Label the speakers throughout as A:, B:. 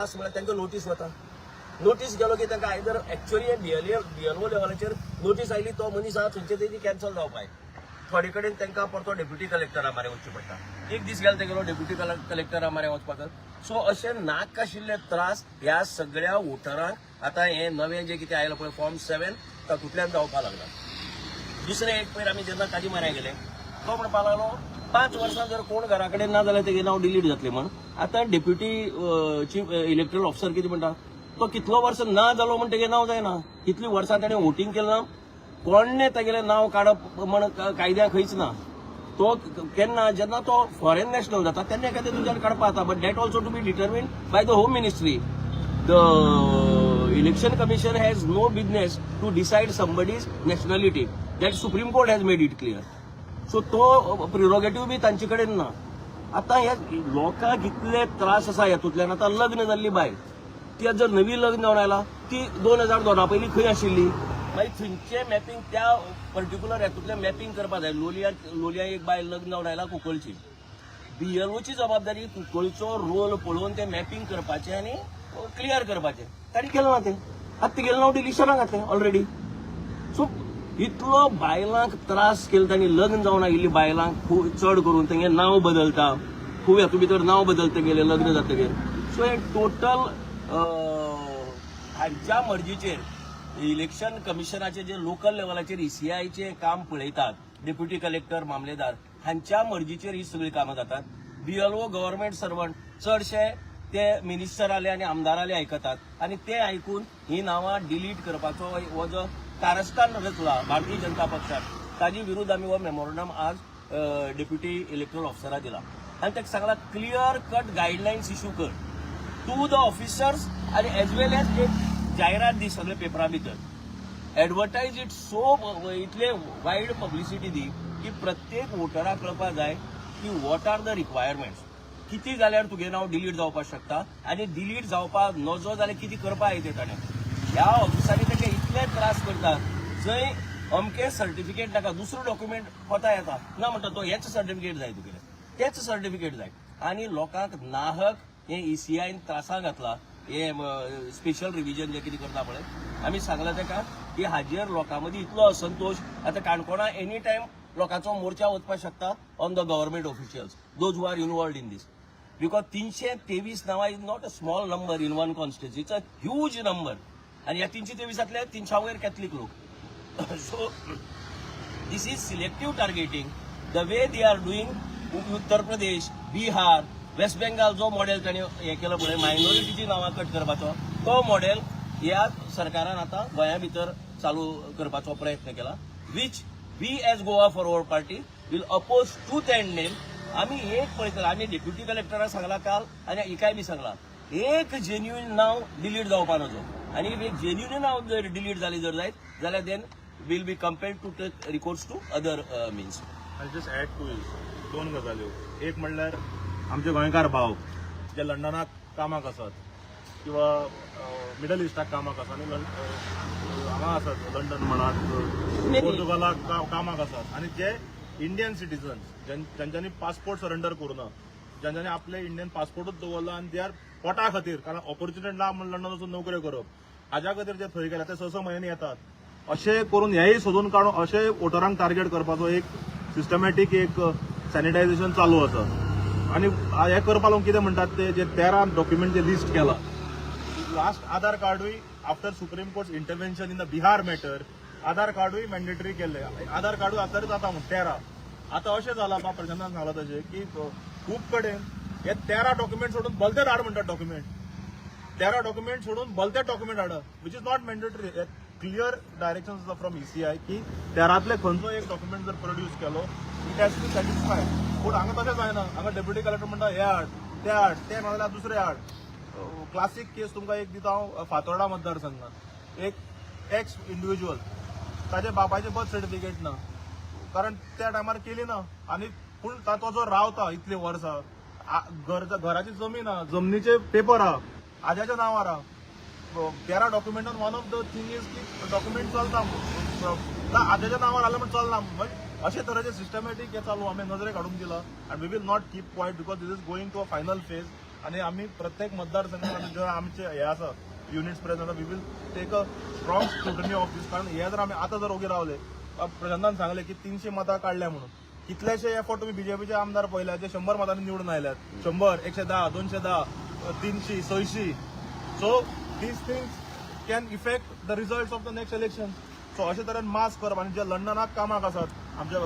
A: म्हळ्यार तांकां नोटीस वता. नोटीस गेलो की तांकां आयदर एक्चुअली बीएलओ लेवलाचेर नोटीस आयली, तो मनीस आहा थंयचे तेजी कॅन्सल जावपाक. थोडे कडेन तांकां परतो डेप्युटी कलेक्टरा म्हऱ्यान वचचें पडटा. एक दीस गेलो तेगेलो डेप्युटी कलेक्टरा म्हऱ्यान वचपाक. सो अशे नाकाशिल्ले त्रास ह्या सगळ्या वोटरांक आतां हें नवें जें कितें आयलां पळय, फॉर्म 7, तातूंतल्यान जावपाक लागला. दुसरें एक, पयर आमी जेन्ना ताजे म्हऱ्यान गेले, तो म्हणपाक लागलो, 5 वर्सां जर कोण घरा कडेन ना जाल्यार तेगे नांव डिलीट जातलें म्हण. आतां डेप्युटी चीफ इलेक्टरल ऑफिसर कितें म्हणटा, तो कितलो वर्स ना जालो म्हण तेगे नांव जायना. कितली वर्सां ताणें वोटींग केलें ना, कोणें तेगेलें नांव काडप म्हण कायद्या खंयच ना. तो केन्ना जेन्ना तो फॉरेन नॅशनल जाता तेन्ना एखादें तुज्यान काडपा जाता, but that also to be determined by the Home Ministry. The Election Commission has no business to decide somebody's nationality. That Supreme Court has made it clear. So तो प्रिरोगेटिव्ह बी तांचे कडेन ना. आतां ह्या लोकांक इतले त्रास आसा हातूंतल्यान. आतां लग्न जाल्ली बायल, ती जर नवी लग्न जावन आयला, ती 2002 पयलीं खंय आशिल्ली? मागीर थंयचें मॅपिंग, त्या पर्टिक्युलर हातूंतलें मॅपिंग करपा जाय. लोलया लोलया एक बायल लग्न जावन आयला कुंकळची. बीएलओची जबाबदारी कुंकळचो रोल पळोवन ते मॅपिंग करपाचें आनी क्लियर करपाचें. तांणी केलें ना तें. आतां तेगेलें नांव डिलिशनाक घातलें ऑलरेडी. सो इतलो बायलांक त्रास केलो तांणी. लग्न जावन आयिल्ली बायलांक खूब चड करून तेंगे नांव बदलता, खूब हातूंत भितर नांव बदलतगेले लग्न जातगीर. सो हे टोटल हांच्या मर्जीचेर, इलेक्शन कमिशनाचे जे लोकल लेवलाचेर ईसीआयचे काम पळयतात, डेप्युटी कलेक्टर, मामलेदार, हांच्या मर्जीचेर ही सगळीं कामां जातात. बीएलओ गव्हर्नमेंट सर्वंट, चडशे ते मिनिस्टराले आनी आमदाराले आयकतात आनी ते आयकून ही नांवां डिलीट करपाचो हो जो कारस्थान रचला भारतीय जनता पक्षान, ताजे विरुद्ध आमी हो मेमोरंडम आज डेप्युटी इलेक्टरल ऑफिसरा दिला आनी ताका सांगला, क्लियर कट गायडलायन्स इश्यू कर टू the officers आनी एज वेल एज एक जायरात दी सगळे पेपरा भितर, एडवर्टायज it. सो इतले वायड पब्लिसिटी दी की प्रत्येक वोटराक कळपा जाय की what are the requirements, किती जाल्यार तुगे नांव डिलीट जावपाक शकता आनी डिलीट जावपाक नजो जाल्यार कितें करपाक येते ताणें. ह्या ऑफिसांनी ताका इतले त्रास करतात, जंय अमके सर्टिफिकेट नाका, दुसरो डॉक्युमेंट कोता येता ना म्हणटा तो, हेच सर्टिफिकेट जाय तुगेलें, तेच सर्टिफिकेट जाय. आनी लोकांक नाहक हे ईसीआयन त्रासाक घातला. हे स्पेशल रिव्हिजन जे कितें करता पळय, आमी सांगला ताका की हाजेर लोकां मदीं इतलो असंतोश आतां काणकोणा एनी टायम लोकांचो मोर्चा वचपाक शकता on the government officials, those who are involved in this, because 323 नांवां is not a small number in one constituency. It's a huge number. आनी ह्या 323तांतले 300 वयर कॅथलीक लोक. So this is selective targeting, the way they are doing. Uttar Pradesh, Bihar, waste Bengal जो model तांणी हें केलो पळय, मायनॉरिटीची नांवां कट करपाचो, तो मॉडेल ह्या सरकारान आतां गोंया भितर चालू करपाचो प्रयत्न केला, which we as Goa Forward Party will oppose tooth and nail. आमी एक पळयतले. आमी डेप्युटी कलेक्टराक सांगला काल आनी हिकाय बी सांगला, एक जेन्युइन नांव डिलीट जावपा नजो. आनी एक जेन्युइन नांव जर डिलीट जाली जर जायत जाल्यार then we'll be compelled to take recourse to other means.
B: I just add to is दोन गजाल्यो. एक म्हणल्यार आमचे गोंयकार भाव जे लंडनाक कामाक आसात किंवा मिडल इस्टाक कामाक आसा आनी हांगा आसात, लंडन म्हणात, पोर्तुगालाक कामाक आसात आनी जे इंडियन सिटीजन्स ज्यांच्यानी पासपोर्ट सरेंडर करूना, ज्यांच्यानी आपले इंडियन पासपोर्टूच दवरला आनी they are पोटा खातीर, कारण ऑपॉर्च्युनिटी ना म्हणून लंडन वचून नोकऱ्यो करप, हाज्या खातीर जे थंय गेले, ते स स म्हयन्यांनी येतात. अशें करून हेय सोदून काडून अशे वोटरांक टार्गेट करपाचो एक सिस्टमॅटीक एक सॅनिटायझेशन चालू आसा. आनी हें करपा लागून कितें म्हणटात ते, जे 13 डॉक्युमेंट जे लिस्ट केला, लास्ट आधार कार्डूय, after Supreme Court intervention in the Bihar matter, Aadhaar कार्डूय मॅन्डेटरी केल्ले. आधार कार्डूय आसल्यार जाता म्हूण 13. आतां अशें जालां बा, प्रशांतान सांगलां तशें की खूब कडेन हे 13 डॉक्युमेंट सोडून भलते हाड म्हणटात डॉक्युमेंट. 13 डॉक्युमेंट सोडून भलते डॉक्युमेंट हाड, which is not mandatory. Clear direction आसा फ्रॉम ईसीआय की 13तले खंयचो एक डॉक्युमेंट जर प्रोड्यूस केलो, it has to satisfy. पूण हांगा तशें जायना. हांगा डेप्युटी कलेक्टर म्हणटा हे हाड, ते हाड, ते ना जाल्यार दुसरे हाड. क्लासीक केस तुमकां एक दिता हांव. फातोर्डा मतदारसंघात एक एक्स इंडिव्हिज्युअल, ताजे बापायचें बर्थ सर्टिफिकेट ना, कारण त्या टायमार केली ना. आनी पूण तो जो रावता इतली वर्सां, घराची जमीन आहा, जमनीचे पेपर आहा, आज्याच्या नांवार आहा. 13 डॉक्युमेंटान one of the thing is की डॉक्युमेंट चलता, आज्याच्या नांवार आलं म्हण चलना. बट अशे तरेचे सिस्टमॅटीक हे चालू आमी नजरेक हाडून दिला आनी we will not keep quiet because this is going to a final phase. आनी आमी प्रत्येक मतदारसंघात जे आमचे हे आसा units present, we will take a strong scrutiny of this. कारण हे जर आमी आतां जर ओगी रावले, प्रशांतान सांगले की 300 मतां काडल्या म्हणून, कितलेशे एफर्ट तुम्ही बीजेपीचे आमदार पळयल्या जे 100 मतांनी निवडून आयल्यात, 100, 110, 210, 300, 600. So these things can effect the result of the next election. So अशे तरेन मास करप आनी जे लंडनाक कामाक आसात आमचे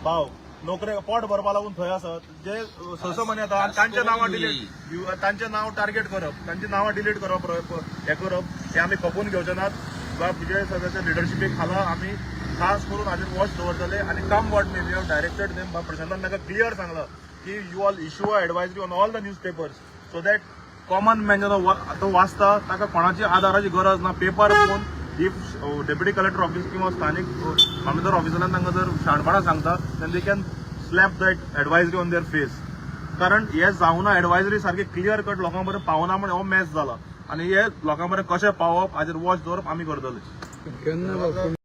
B: भाव, नोकरे पोट भरपा लागून थंय आसात, जे स स म्हयने येता आनी तांचे नांवां डिलीट, तांचे नांव टार्गेट करप, तांची नांवां डिलीट करप, हे करप, हे आमी खपून घेवचे नात. विजय सगळ्याच्या लिडरशिपे खाला आमी खास करून हाजेर वॉच दवरतले आनी come what may, we have directed them. प्रशांतान ताका क्लियर सांगलां की you all issue a advisory on all the newspapers so that common man जेन्ना तो वाचता, ताका कोणाची आदाराची गरज ना. पेपर पळोवन if deputy collector office किंवा स्थानीक मामलेदार ऑफिसरान तांकां जर शाणपणां सांगता, then they can slap that advisory on their face. कारण हे जावना, एडवायजरी सारखे क्लियर कट लोकां पर्यंत पावना म्हण हो मॅस जाला आनी हे लोकां पर्यंत कशें पावप हाजेर वॉच दवरप आमी करतले.
C: केन्ना पासून?